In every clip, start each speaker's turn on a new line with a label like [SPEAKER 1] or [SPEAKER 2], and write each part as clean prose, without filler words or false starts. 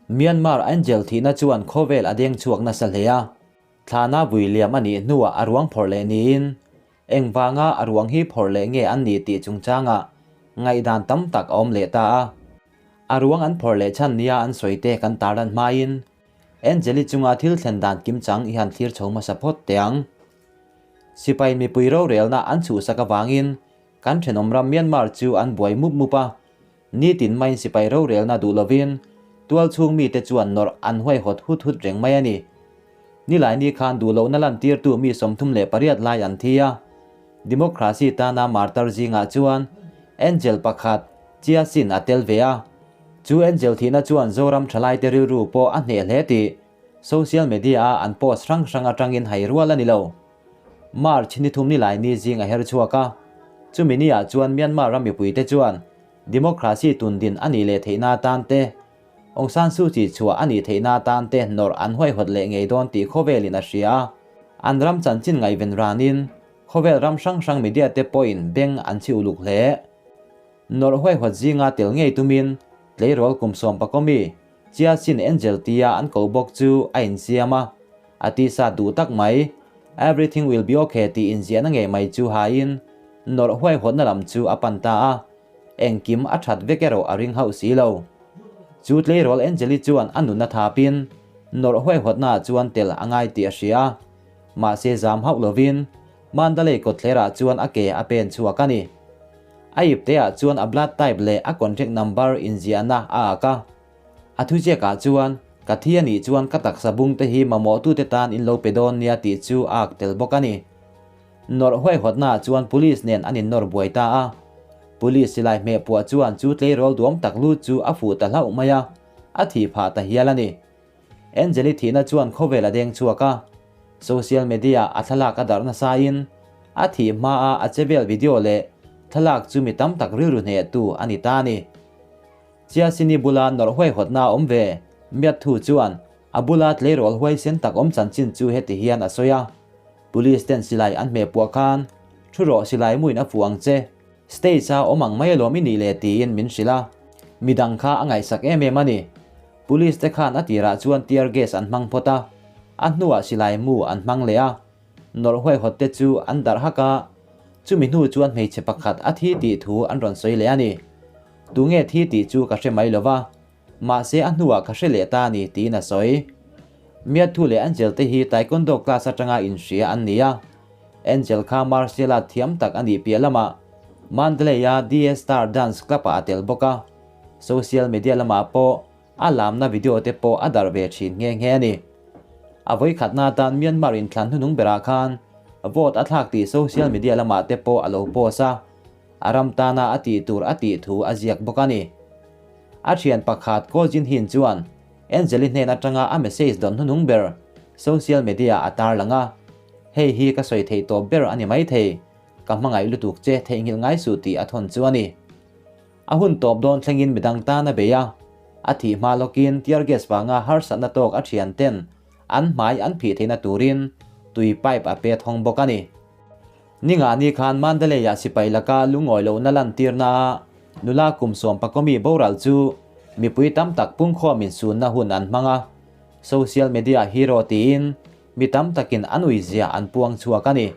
[SPEAKER 1] Myanmar Angel thihna chuan khawvel a deng chhuak nasa hle a, thlana vui liam a nih hnuah a ruang phawrh leh niin engvanga a ruang hi phawrh leh nge an nih tih chungchangah ngaihdan tam tak a awm leh ta a. A ruang an phawrh leh chhan nia an sawi te kan tarlan hmain Angeli chunga thil thlen dan kimchang i han thlir chho hmasa phawt teh ang. Sipai mipui rorelna an chhuhsak avangin kan thenawm ram Myanmar chu an buai mup mup a, nitin maiin sipai rorelna duh lovin tualchhung mite chuan nawrh an huaihawt hut hut reng mai a ni. Nilaini khan duh lohna lantirtu mi 38 lai an thi a, Democracy tana martar zingah chuan Angel pakhat Chia Sin a tel ve a, chu Angel thihna chuan Zoram thalaite rilru pawh a hneh hle tih Social media a an post hrang hrang atangin hai rual a ni lo. March ni thum ni lai ni zing a her chhuak a, chumi ni ah chuan Myanmar ram mipuite chuan democracy tun din a nih leh theihna atan te, Aung San Suu Kyi chhuah a nih theihna atan te nawrh an huaihawt leh ngei dawn tih khawvelin a hria a, an ram chanchin ngaihven ranin khawvel ram hrang hrang media te pawhin beng an chhi uluk hle. Nawrh huaihawt zinga tel ngei tumin tleirawl kum sawm pakawmi Chia Sin Angel tia an ko bawk chu a insiam a, a tisa duh tak mai, Everything will be okay tih inziahna ngei mai chu hain nawrh huaihawtna lam chu a pan ta a, engkim a that vek erawh a ring hauh si lo. Chu tleirawl Angeli chuan a nunna thapin nawrh huaihawtnaah chuan tel a ngai tih a hria a, mahse zam hauh lovin Mandalay kawtthlerah chuan a ke a pen chhuak a ni. A ipteah chuan a blood type leh a contact number inziahna a ak a. A thuziakah chuan, Ka thi a nih chuan ka taksa bungte hi mamawhtute tan in lo pe dawn nia tih chu a ak tel bawk a ni. Nawrh huaihawtnaah chuan police nen an innawr buai ta a. Police silai hmeh puah chuan chu tleirawl duam tak lut chu a fuh ta hlauh mai a, a thih phah ta hial a ni. Angeli thihna chuan khawvel a deng chhuak a, social media a thlalak a darh nasain a thih hmaa a chevel video leh thlalak chu mi tam tak rilru hnehtu a ni ta a ni. Chiasini bula nawrh huaihawtna a awm ve, Miat Thu chuan a bula tleirawl huaisen tak awm chanchin chu heti hian a sawi a, Police ten silai an hmeh puah khan thu rawh silai muin a fuh ang che, stage a awm ang mai alawm i nih le tiin min hrilh a, midang kha a ngaihsak em em a ni. Police te khan a tirah chuan tear gas an hmang phawt a, a hnuah silai mu an hmang leh a, nawrh huaihawt te chu an darh hak a, chumi hnu chuan hmeichhe pakhat a thi tih thu an rawn sawi leh a ni. Tunge thi tih chu ka hre mai lo va, mahse a hnuah ka hre leh ta a ni tiin a sawi. Miathu leh Angel te hi Taekwondo class atanga inhria an ni a, Angel kha martial art thiam tak a nih piah lamah Mandalay-a DS Star Dance Club-ah a tel bawk a. Social media lamah pawh a lamna video te pawh a darh ve thin nghe nghe a ni. A vawikhatna atan Myanmar inthlan hnunung berah khan vote a thlak tih social media lamah te pawh a lo post a, a ram tana a tih tur a tih thu a ziak bawk a ni. A thian pakhat Ko Jin Hin chuan Angeli hnen atanga a message dawn hnunung ber social media a tarlang a, Hei hi ka sawi theih tawp ber a ni maithei, ka hmangaih lutuk che theihnghilh ngai suh tih a thawn chu a ni. A hun tawp dawn thlengin midang tan a bei a, a thih hma lawkin tear gas vanga harsatna tawk a thian ten an hmai an phih theihna turin tui pipe a pe thawng bawk a ni. Ninga ni khan Mandalay-ah sipai laka lungawi lohna lantirna a nula kum sawm pakawmi boral chu mipui tam tak pungkhawm insunna hun an hmang a, social media hero tiin mi tam takin an uizia an puang chhuak a ni.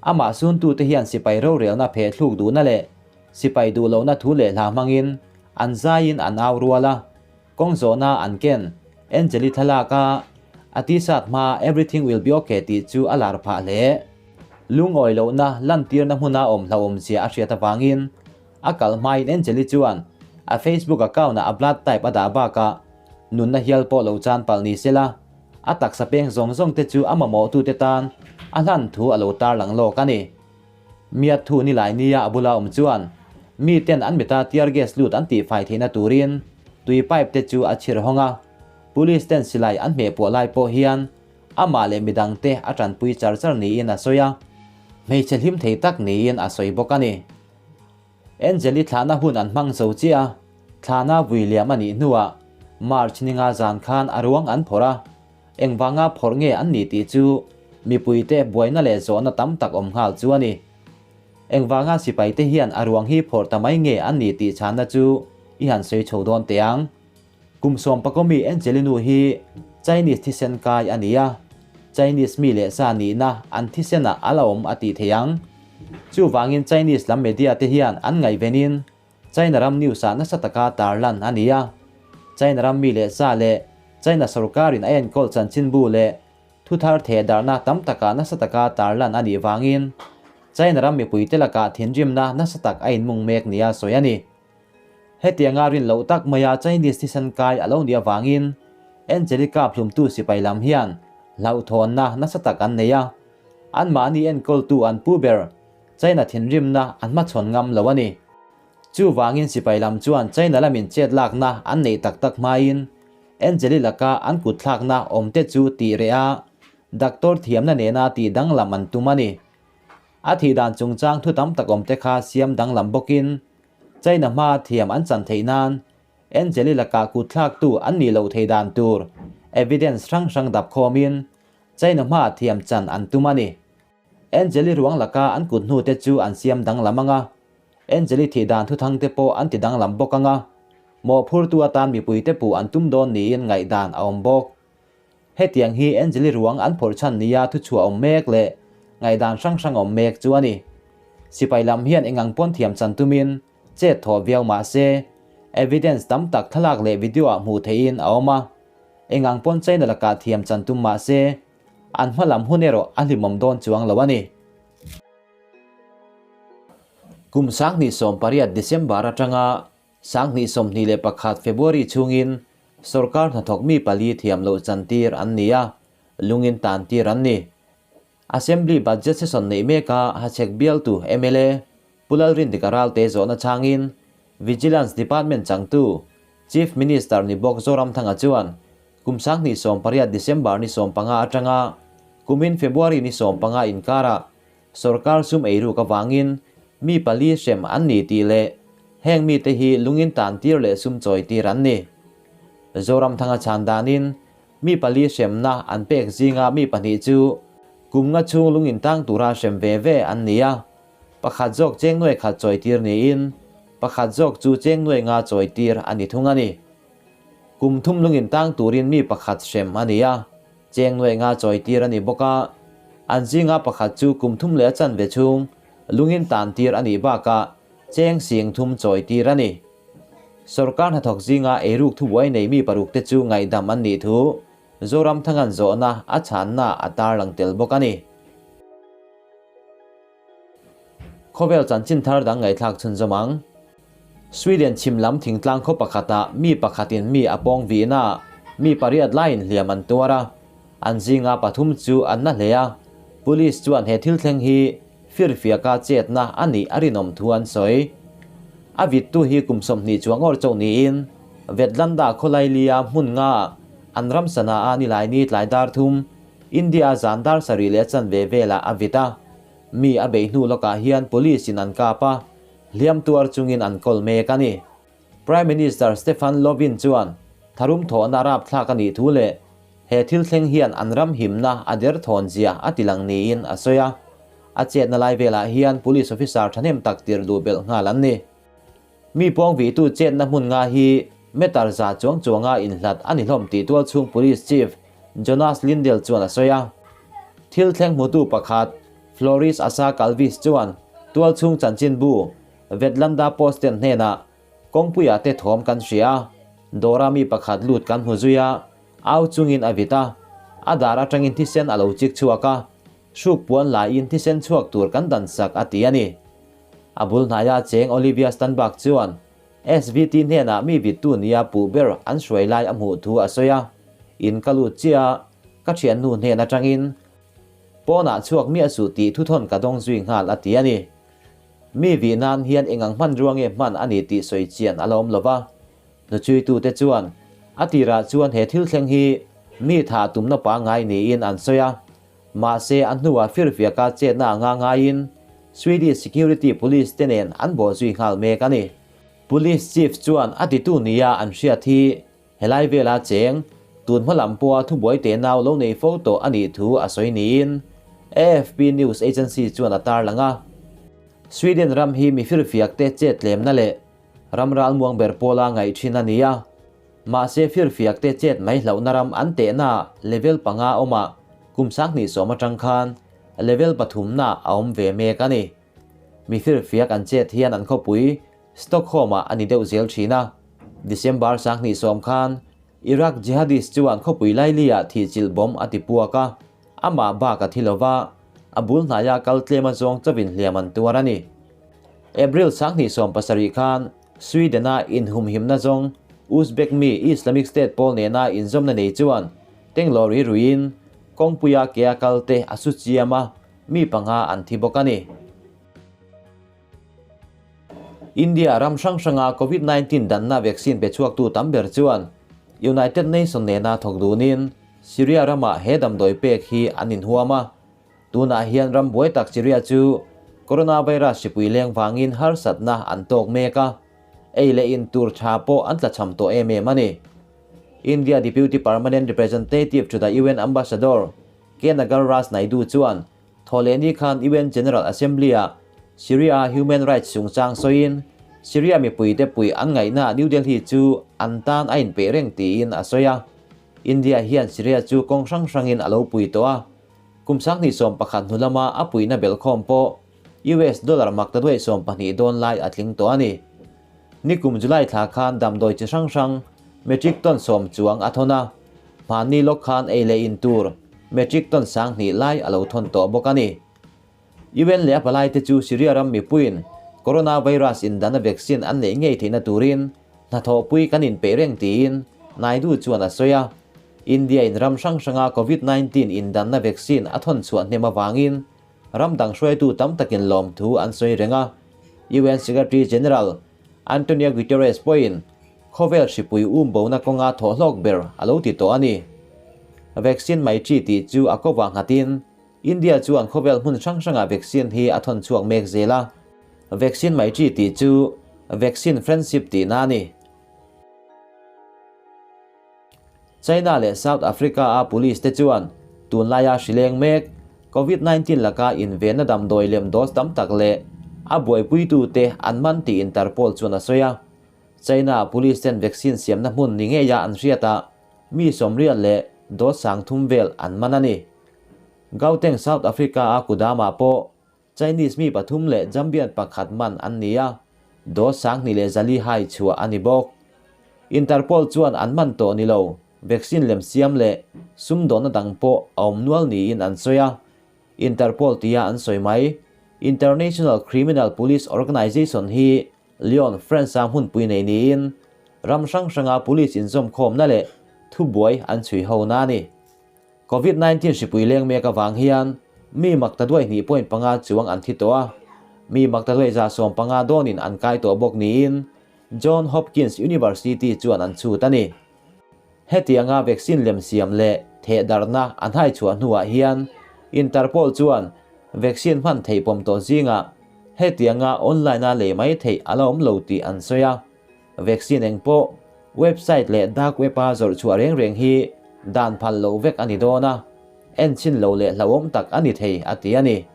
[SPEAKER 1] Amah suntute hian sipai rorelna phehthluk duhna leh Sipai duh lohna thu leh hla hmangin an zaiin an au rual a, kawng zawhna an ken. Angeli thlalak a, a t-shirt hmaa Everything will be okay tih chu a lar phah hle. Lungawi lohna lantirna hmuna awm hlauhawmzia a hriat avangin a kal hmain Angeli chuan a Facebook account-ah a blood type a dah bakah nunna hial pawh lo chan palh ni sela, a taksa peng zawng zawng te chu a mamawhtute tan a hlan thu a lo tarlang lawk a ni. Miat thu ni lai nia a bula awm chuan mi ten an mita tear gas lut an tihfai theihna turin tui pipe te chu a chhir hawng a, police ten silai an hmeh puah lai pawh hian amah leh midang te a tanpui char char niin a sawi a, hmeichhe hlim thei tak niin a sawi bawk a ni. Angeli thlahna hun an hmang zo chiah a, thlahna vui liam a nih hnuah March ninga zan khan a ruang an phawrh a, Engvanga phawrh nge an ni tih chu mipuite buaina leh zawhna tam tak awm nghal chu a ni. Engvanga sipaite hian a ruang hi phawrh ta mai nge an ni tih chhanna chu i han sawi chho dawn teh ang. Kum sawmpakaw mi Angeli nu hi Chinese thisen kai a ni a, Chinese mi leh sa nihna an thisenah a la awm a tih theih ang. Chuvangin Chinese lam media te hian an ngaihvenin China ram news ah nasa taka tarlan a ni a. China ram mi leh sa leh China sorkarin a enkawl chanchinbu leh thuthar theh darhna tam takah nasa taka tarlan a nih vangin China ram mipuite lakah thinrimna nasa tak a inmung mek nia sawi a ni. Hetianga rin loh tak maia Chinese thisen kai a lo nih avangin Angelica hlumtu sipai lam hian hlauhthawnna nasa tak an nei a, anmahni enkawltu an pu ber China thinrimna an hmachhawn ngam lo a ni. Chuvangin sipai lam chuan China lamin chet lakna an neih tak tak hmain Angeli laka an kut thlakna awmte chu tih reh a, doctor thiamna nena tih danglam an tum a ni. A thih dan chungchang thu tam tak awmte kha siam danglam bawkin China hmaa thiam an chan theih nan Angeli lakah kut thlaktu an nih loh theih dan tur evidence hrang hrang dap khawmin China hmaa thiam chan an tum a ni. Angeli ruang laka an kut hnute chu an siam danglam ang a, Angeli thih dan thuthang te pawh an ti danglam bawk ang a, mawhphurtu atan mipuite puh an tum dawn niin ngaihdan a awm bawk. Hetiang hi Angeli ruang an phawrh chhan nia thuchhuah awm mek leh ngaihdan hrang hrang awm mek chu a ni. Sipai lam hian engang pawn thiam chan tumin chet thawh viau mah se, evidence tam tak thlalak leh video ah hmuh theihin a awm a. Engang pawn China lakah thiam chan tum mah se, an hma lam hun erawh a hlimawm dawn chuang lo a ni. Kum 2018 December atanga 2021 February chhungin Sorkar hnathawk mi pali thiam loh chantir an ni a, lungin tantir an ni. Assembly Budget Session neih meka Hachhek bialtu mla Pu Lalrindika Ralte zawhna changin Vigilance Department changtu Chief Minister ni bawk Zoramthanga chuan kum 2018 December ni 15 atanga kumin February ni 15 inkarah Sorkar sum eiruk avangin mi pali hrem an ni tih leh heng mite hi lungin tantir leh sum chawitir an ni. Zoramthanga chhan danin mi pali hremna an pek zinga mi pahnih chu kum nga chhung lungin tang tura hrem ve ve an ni a, pakhat zawk cheng nuai khat chawitir niin pakhat zawk chu cheng nuai nga chawitir a ni thung a ni. Kum thum lungin tang turin mi pakhat hrem a ni a. Cheng nuai nga chawitir a ni bawk a, an zinga pakhat chu kum thum leh a chanve chhung lungin tantir a nih bakah cheng sing thum chawitir a ni. Sorkar hnathawk zinga eiruk thubuai nei mi paruk te chu ngaihdam an nih thu Zoramthanga'n zawhna a chhanna a tarlang tel bawk a ni. Khawvel chanchin thar dang ngaihthlak chhunzawm ang. Sweden chhim lam thingtlang khaw pakhatah mi pakhatin mi a pawng vihnaah mi pariat laiin hliam an tuar a, an zinga pathum chu an na hle a, police chuan he thil thleng hi firfiaka chetna a nih a rinawm thu an sawi. A vittu hi kum 20 chuang awr chauh niin Vetlanda khawlailia hmun ngaah an ram sana a nilaini tlai dar thum India zan dar sarih leh chanve velah a vit a, mi a beih hnu lawkah hian police in an kap a, hliam tuar chungin an kawl mek a ni. Prime Minister Stefan Löfven chuan tharum thawhna rapthlak a nih thu leh he thil thleng hian an ram himna a derthawn zia a tilang niin a sawi a. A chetna lai velah hian police officer thahnem tak tirh duh belh nghal an ni. Mi pawng vihtu chetna hmun nga hi meter za chuang chuanga inhlat a ni hlawm tih tualchhung Police Chief Jonas Lindell chuan a sawi a. Thil thleng hmutu pakhat Floris Asa Kalvis chuan tualchhung chanchinbu Vetlanda Posten hnenah kawngpuiah te thawm kan hria a, dawra mi pakhat lut kan hmu zui a, au chungin a vit a, a dar atangin thisen a lo chik chhuak a, hruk puan laiin thisen chhuak tur kan dan sak a ti a ni. A bul hnaia cheng Olivia Stanbach chuan SVT hnenah mi vittu nia puh ber an hruai lai a hmuh thu a sawi a, In ka lut chiah a, ka thiannu hnen atangin pawnah chhuak miah suh tih thuthawn ka dawng zui nghal a ti a ni. Mi vih nan hian engang hmanrua nge hman a ni tih sawi chian a la awm lo va. Hnuchuitute chuan a tirah chuan he thil thleng hi mi tha tumna pangngai niin an sawi a, Mahse, a hnuah firfiaka chetna anga ngaiin Swedish Security Police te nen an bawh zui nghal mek a ni. Police Chief chuan a titu nia an hriat hi helai vela cheng, tun hma lam pawha thubuai tenau lo nei fo tawh a nih thu a sawi niin AFP news agency chuan a tarlang a. Sweden ram hi mi firfiak te chet tlemna leh ram ralmuang ber pawla ngaih thin a ni a. Mahse firfiakte chet mai hlauhna ram an tehnaah level panga awmah kum 2010 atang khan level pathumnaah a awm ve mek a ni. Mi firfiak an chet hian an khawpui Stockholm-ah a ni deuh zel thin a. December 2010 khan Iraq jihadist chuan khawpui laili-ah thihchilh bomb a ti puak a, amah bak a thi lo va, a bul hnaia kal tlem a zawng chauhin hliam an tuar a ni. April 2017 khan Sweden-a inhumhimna zawng Uzbek mi Islamic State pawl nena inzawmna nei chuan Tenglawri ruiin kawngpuia kea kalte a su chiam a, mi panga an thi bawk a ni. India ram hrang hranga Covid 19 danna vaccine pe chhuaktu tam ber chuan United Nation nena thawk dunin Syria ramah he damdawi pek hi an inhuam a. Tunah hian ram buai tak Syria chu coronavirus hripui leng vangin harsatna an tawk mek a, ei leh in tur tha pawh an tlachham tawh em em a ni. India Deputy Permanent Representative to the UN Ambassador K Nagaraj Naidu chuan Thawhlehni khan UN General Assembly-ah Syria-a human rights chungchang sawiin Syria mipuite puih an ngaihnaah New Delhi chu an tan a inpeih reng tiin a sawi a. India hian Syria chu kawng hrang hrangin a lo pui tawh a. Kum 2011 hnu lama a puihna belhkhawm pawh US dollar maktaduai 12 dawn lai a tling tawh a ni. Nikum July thla khan damdawi chi hrang hrang metric ton 10 chuang a thawn a, hmanni lawk khan ei leh in tur metric ton 2000 lai a lo thawn tawh bawk a ni. UN leh a palaite chu Syria ram mipuiin coronavirus indana vaccine an neih ngei theihna turin hnathawhpui kan inpeih reng tiin Naidu chuan a sawi a. India-in ram hrang hranga Covid 19 indanna vaccine a thawn chhuah hnem avangin ram dang hruaitu tam takin lawmthu an sawi reng a. UN Secretary General Antonio Guterres pawhin khawvel hripui umbona kawnga thawhhlawk ber a lo ti tawh a ni. Vaccine mai chi tih chu a kovah nghatin India chuan khawvel hmun hrang hrangah vaccine hi a thawn chhuak mek zel a. Vaccine mai chi tih chu vaccine friendship tihna a ni. China leh South Africa-a police te chuan tunlaia hrileng mek Covid 19 laka invenna damdawi lem dose tam tak leh a buaipuitute an man tih Interpol chuan a sawi a. China-a police ten vaccine siamna hmun ni ngeia an hriatah mi 80 leh dose 3000 vel an man a ni. Gauteng, South Africa-a kudamah pawh Chinese mi pathum leh Zambian pakhat man an ni a, dose 2400 hai chhuah a ni bawk. Interpol chuan an man tawh ni lo, vaccine lem siam leh sumdawnna dang pawh a awm nual niin an sawi a. Interpol tia an sawi mai, International Criminal Police Organization hi Lyon, France-a hmunpui nei niin ram hrang hranga police inzawmkhawmna leh thubuai an chhui hona a ni. Covid 19 hripui leng mek avang hian mi maktaduai 2.5 chuang an thi tawh a, mi maktaduai 150 dawnin an kai tawh bawk niin John Hopkins University chuan an chhut a ni. Hetianga vaccine lem siam leh thehdarhna an hai chhuah hnuah hian Interpol chuan vaccine hman theih pawm tawh zingah hetianga online-a lei mai theih a la awm lo tih an sawi a. Vaccine eng pawh website leh dark web-a zawrh chhuah reng reng hi dan phal loh vek a ni dawn a, enchhin lo leh hlauhawm tak a ni thei a ti a ni.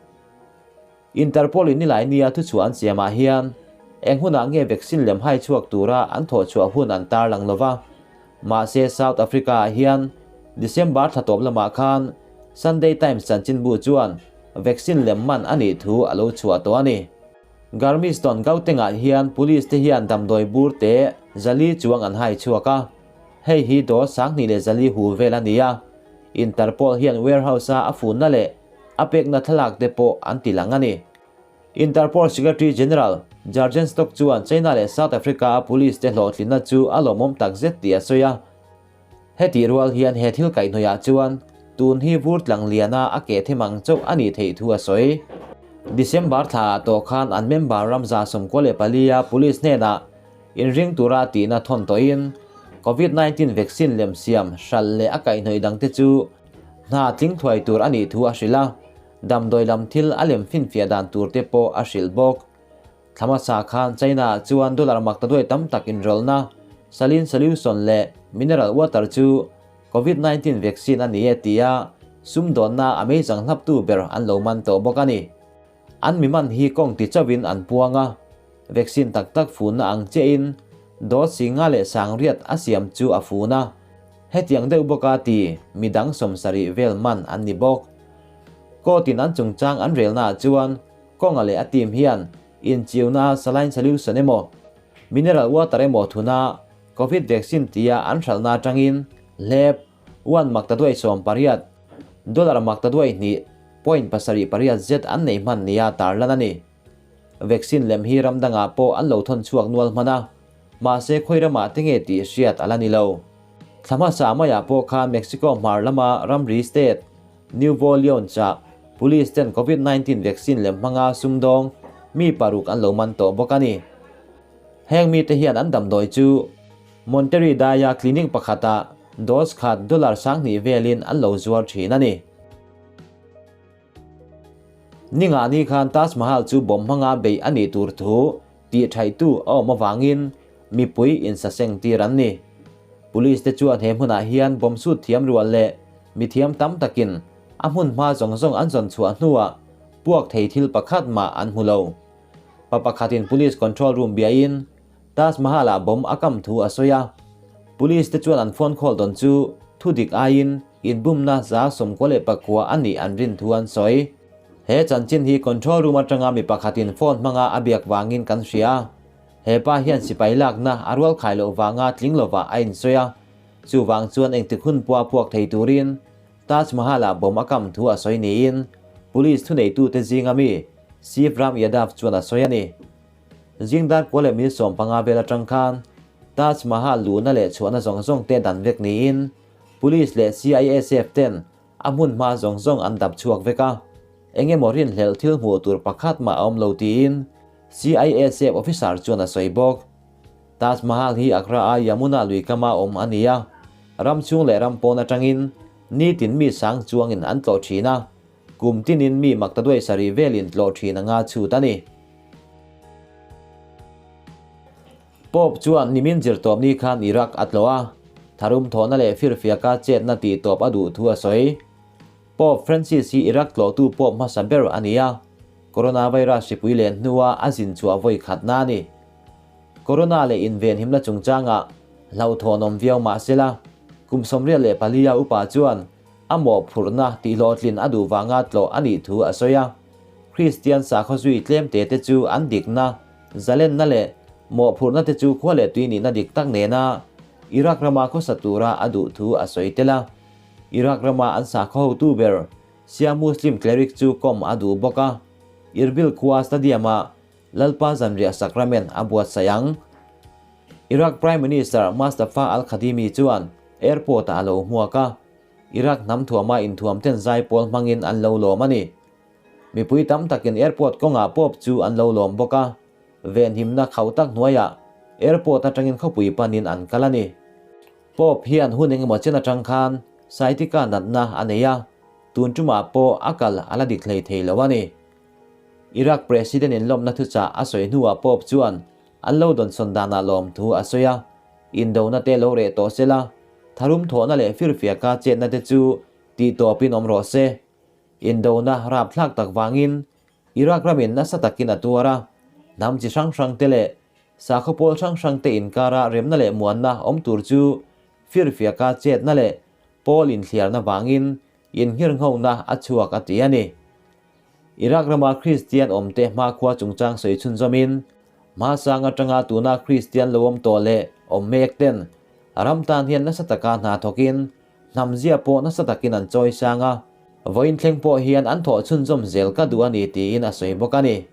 [SPEAKER 1] Interpol in nilai nia thuchhuah an siamah hian eng hunah nge vaccine lem hai chhuak tura an thawh chhuah hun an tarlang lo va. Mahse South Africa-ah hian December thla tawp lamah khan Sunday Times chanchinbu chuan vaccine lem man a nih thu a lo chhuah tawh a ni. Germiston Gauteng-ah hian police te hian damdawi bur te 400 chuang an hai chhuak a, hei hi dose 2400 hu vel a ni a. Interpol hian warehouse-a a funna leh a pekna thlalak te pawh an ti lang a ni. Interpol Secretary General Jurgen Stock chuan China leh South Africa-a police te hlawhtlinna chu a lawmawm takzet tih a sawi a. Hetih rual hian he thil kaihhnawihah chuan tun hi vur tlang liana a keh them ang chauh a nih theih thu a sawi. December thlaah tawh khan an member ram 94 a police hnenah inring tura tihna thawn tawhin Covid 19 vaccine lem siam hralh leh a kaihhnawih dangte chu hna tling thuai tur a nih thu a hrilh a, damdawi lam thil a lem finfiah dan turte pawh a hrilh bawk. Thlamasa khan China-ah chuan dollar maktaduai tam tak inrawlhna saline solution leh mineral water chu Covid 19 vaccine a ni e tia sumdawnna a meizang hlaptu ber an lo man tawh bawk a ni. An mi man hi kawng ti chauhin an puang a, vaccine tak tak funna ang chiahin Dawt singa leh sangriat a siam chu a fun a, hetiang deuh bawka ti midang 70 vel man an ni bawk. Court-in an chungchang an relnaah chuan kawnga leh a team hian inchiuna saline solution emaw, mineral water emaw thuna Covid vaccine tia an hralhna atangin hlep one makta duai 18, dollar makta duai hnih point pasarih pariat zet an nei hman nia tarlan a ni. Vaccine lem hi ram dangah pawh an lo thawn chhuak nual hman a, mahse khawi ramah te nge tih hriat a la ni lo. Thla hmasa maiah pawh khan Mexico hmar lama ramri state Nuevo Leon chah police ten Covid 19 vaccine lem hmanga sumdawng mi paruk an lo man tawh bawk a ni. Heng mite hian an damdawi chu Monterrey daia clinic pakhatah dose khat dollar 2000 velin an lo zuar thin a ni. Ninga ni khan Taj Mahal chu bomb hmanga bei a nih tur thu tih thaihtu a awm avangin mipui insaseng tir an ni. Police te chuan he hmunah hian bomb sut thiam rual leh mithiam tam takin a hmun hma zawng zawng an zawn chhuah hnuah puak thei thil pakhat mah an hmu lo. Pa pakhatin police control room biain Taj Mahal-ah bomb a kam thu a sawi a. Police te chuan an phone call dawn chu thu dik aiin inbumna 94 a nih an rin thu an sawi. He chanchin hi control room atanga mi pakhatin phone hmanga a biak vangin kan hria. He pa hian sipai lakna a rual khai loh vanga tling lovah a insawi a. Chuvang chuan engtik hun pua puak thei turin Taj Mahal-ah bomb a kam thu a sawi niin police thuneitute zinga mi Shiv Ram Yadav chuan a sawi a ni. Zingdar kua leh mil 15 vel atang khan Taj Mahal luhna leh chhuahna zawng zawng te dan vek niin Police leh CISF ten a hmun hma zawng zawng an dap chhuak vek a, eng emaw rinhlelh thil hmuh tur pakhat mah a awm lo tiin CISF officer chuan a sawi bawk. Taj Mahal hi Agra-a Yamuna lui kama awm a ni a, ram chhung leh ram pawn atangin nitin mi sang chuangin an tlawh thin a, kum tinin mi makta duai sarih velin tlawh thin anga chhut a ni. Pope chuan nimin zirtawp ni khan Iraq a tlawh a, tharum thawhna leh firfiaka chetna tih tawp a duh thu a sawi. Pope Francis hi Iraq tlawhtu Pope hmasa ber a ni a, coronavirus hripui len hnua a zin chhuah vawi khatna a ni. Corona leh invenhimna chungchangah hlauhthawn awm viau mah sela, kum 84 a upa chuan a mawhphurhna tihhlawhtlin a duh vanga tlawh a nih thu a sawi a. Kristian sakhaw zui tlem te te chu an dikna, zalenna leh mawhphurhna te chu khua leh tui nihna dik tak nena Iraq rama khawsa tura a duh thu a sawi tel a. Iraq rama an sakhaw hotu ber Shia Muslim cleric chu kawm a duh bawk a. Irbil khua stadium-ah Lalpa zanriah sacrament a buatsaih ang. Iraq Prime Minister Mustafa al-Kadhimi chuan airport-ah a lo hmuak a, Iraq hnam thuama inthuam ten zai pawl hmangin an lo lawm a ni. Mipui tam takin airport kawngah Pope chu an lo lawm bawk a, venhimna khauh tak hnuaiah airport atangin khawpui panin an kal a ni. Pope hian hun engemaw chen atang khan sciatica natna a nei a, tun tumah pawh a kal a la dik hlei thei lo a ni. Iraq President in lawmna thuchah a sawi hnuah Pope chuan an lo dawnsawn danah lawm thu a sawi a, indona te lo reh tawh sela, tharum thawhna leh firfiaka chetna te chu tih tawpin awm rawh se. Indona rapthlak tak vangin Iraq ramin nasa takin a tuar a, hnam chi hrang hrang te leh sakhaw pawl hrang hrang te inkara remna leh muanna awm tur chu firfiaka chetna leh pawl inthliarna vangin inghirnghona a chhuak a ti a ni. Iraq rama Kristian awmte hmakhua chungchang sawi chhunzawmin hmasang atanga tuna Kristian lo awm tawh leh awm mek ten ram tan hian nasa taka hna thawkin hnam zia pawh nasa takin an chawi sang a, vawiin thleng pawh hian an thawh chhunzawm zel ka duh a ni tiin a sawi bawk a ni.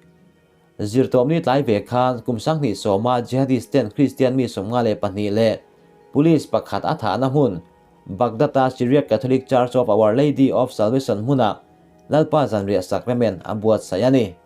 [SPEAKER 1] Zirtawpni tlai ve khan kum 2010-a jihadist ten Kristian mi 52 leh police pakhat a thahna hmun Baghdad-a Syriac Catholic Church of Our Lady of Salvation hmunah Lalpa zanriah sacrament a buatsaih a ni.